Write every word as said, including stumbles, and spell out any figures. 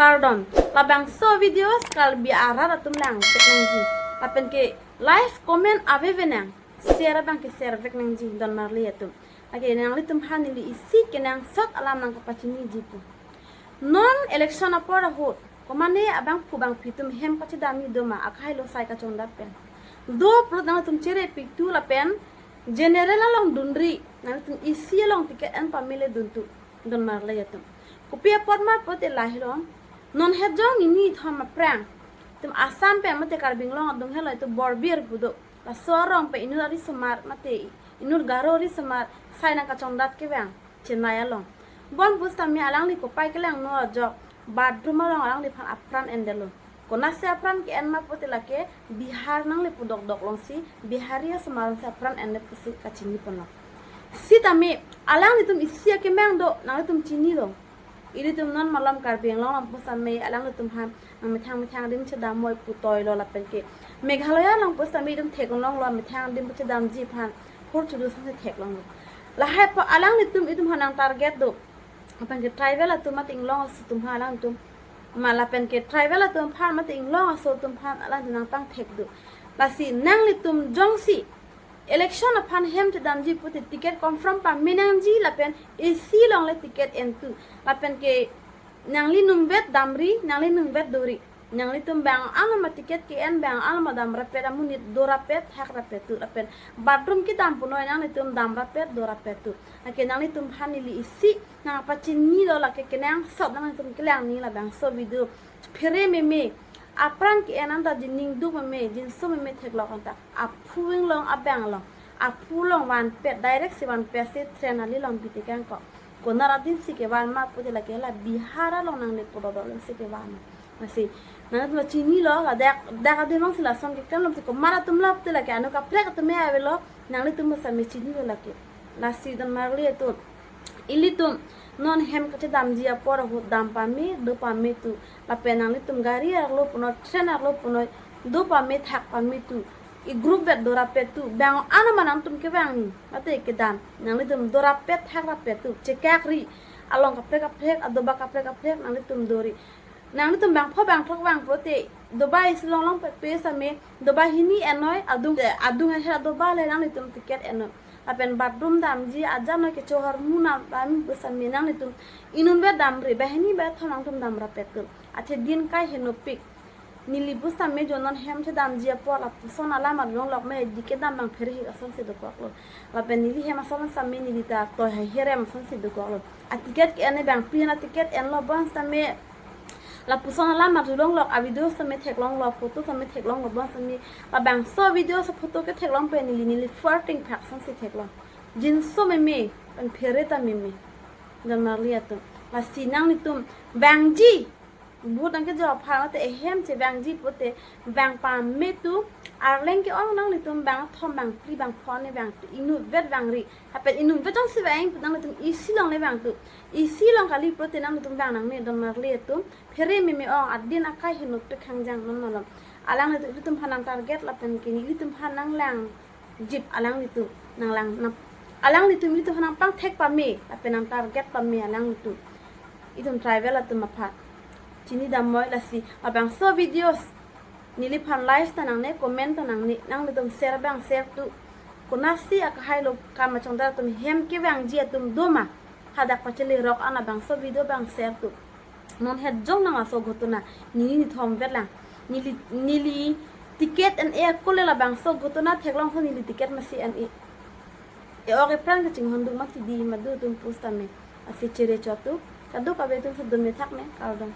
Kardom, labangso videos Karbi arat atum langvek nangji. Lapen ke like, comment ave venang, share abang ke share vek nangji, don marli atum. Lake nanglitum aphan neli isi kenangsot alam nangkapachiniji pu. Non election apor ahut, komane abangphu bangphi atum hem kachedamji doma, akhai lo sai kachongdat pen. Do pulote nangtum chere pitu lapen general along dunri, nangtum isi along ticket en pame le duntu, don marli atum. Kopi apot ma pulote lahai lo. Non het jong nini thom aphrang, itum Assam pen mate Karbi Anglong adung helo itum Borbier pu do. Laso arong pen inut arisomar mate inut Garo arisomar sai nangkachongdat kevang Chennai along. Bon pusitame alangli kopai kelangno ajok bathroom along alangliphan apran endetlo. Konatsi apran ke-en ma pulote lake Bihar nangli pu dokdok alongsi, Bihari asomar alongsi apran endet pusi kachini ponlo. Sitame alanglitum isi akemang do, nanglitum chinilo. Ilitum non malom Karbi Anglong along pusitame alanglitum aphan nang methang methang adim chedam moi pu toilo lapen ke Meghalaya along pusitame itum theklonglo, methang adim chedamji aphan phur chudu asonsi theklonglo. Lahai pu alanglitum itum aphan nang target do. Lapen ke tribal atum mate inglong aso atum aphan alangtum, ma lapen ke tribal atum aphan mate inglong aso atum aphan alangtum nangpangthek do. Lasi nanglitum jongsi election aphan hem chedamji pulote ticket confirm pame nangji lapen isi along le ticket entu. Lapen ke nangli numvet damri, nangli numvet dori. Nanglitum bang alama ticket ke-en, bang alama damrapet, amonit dorapet, thakrapet tu. Lapen bathroom kedam punoi nanglitum damrapet, dorapet tu. Lake nanglitum aphan neli isi nangpachinilo, lake kenangsot nanglitum kelang nangji labangso video. Phere meme, apran ke-en anta jiningduk meme, jinso meme theklok anta. Aphu inglong abang along, aphu along vanpet, direct si vanpet si train ali along pi tekang kok. Konat adim si kevan ma pulote lake la Bihar along nangle pu dokdok alongsi kevan. Lasi nangtum chinilo, ladak dak adim alongsi lason keklem alongsi komat atum la pulote lake anut kaprek atum me avelo, nanglitum pusitame chinilo lake. Lasi don marli atum, ilitum non hem kachedamji apor ahut dam pame, do pame tu. Lapen nanglitum gari arlo punoi, train arlo punoi, do pame, thak pame tu. I group vet dorapet tu. Bang alama nangtum kevang mate kedam, nanglitum dorapet, thakrapet tu. Chekakri, along kaprek kaprek, adoba kaprek kaprek nanglitum dori. Nanglitum bangpho bangthrok vang pulote doba isi along longpet pusitame doba hini ennoi, adung, adung aher adoba le nanglitum ticket ennoi. Lapen bathroom damji ajan noi kecho ahormu nam dam pusitame nanglitum inutvet damri, bahini bathom nangtum damrapet tu. Athe din kai henopik. Neli pusitame jo non hem chedamji apor lapuson alam arjong lok me dike dam bang pherhi asonsi dokoklo. Lapen neli hem ason sitame neli ta toi hai herem asonsi dokoklo. A ticket ke-en bang pin a ticket enlo bon sitame lapuson alam arjulong lok, a video sitame theklonglo, photo sitame theklonglo bon sitame labangso video so photo ketheklong pen neli neli forting phak asonsi theklong. Jinso meme, pen phere ta meme. Don marli atum. Lasi nanglitum vangji. Vote nangkejok aphan mate ehem chevangji pulote vang pame tu, arleng ke-ong nanglitum bang thom bang phli bang pho ne vang tu, inutvet vangri. Lapen inutvet jongsi vang pu nanglitum isi along ne vang tu. Isi along kali pulote nanglitum vang nangne don marli atum. Phere meme ong adin akai henopik hangjang non malom. Alanglitum ilitum aphan nang target lapen ke ilitum aphan nanglang jip alanglitum nanglang nang, alanglitum ilitum aphan nangpangthek pame, lapen nang target pame alanglitum. Itum tribal atum aphan. Chini dam moi lasi labangso videos neliphan like ta nangne, comment ta nangne, nanglitum share bang share tu. Konatsi akhai lo kam achongdar atum hem kevangji atum doma, hadak pachele rok an labangso video bang share tu. Non het jong nang laso ghotona neli nithom vetlang. Neli, neli ticket en-e akole labangso ghotona theklong ho neli ticket masi en-e. E-ok epran kachinghon duk mati di madu atum pusitame. Lasi chere chotu. Kadokave atum sudum methak me, kardom.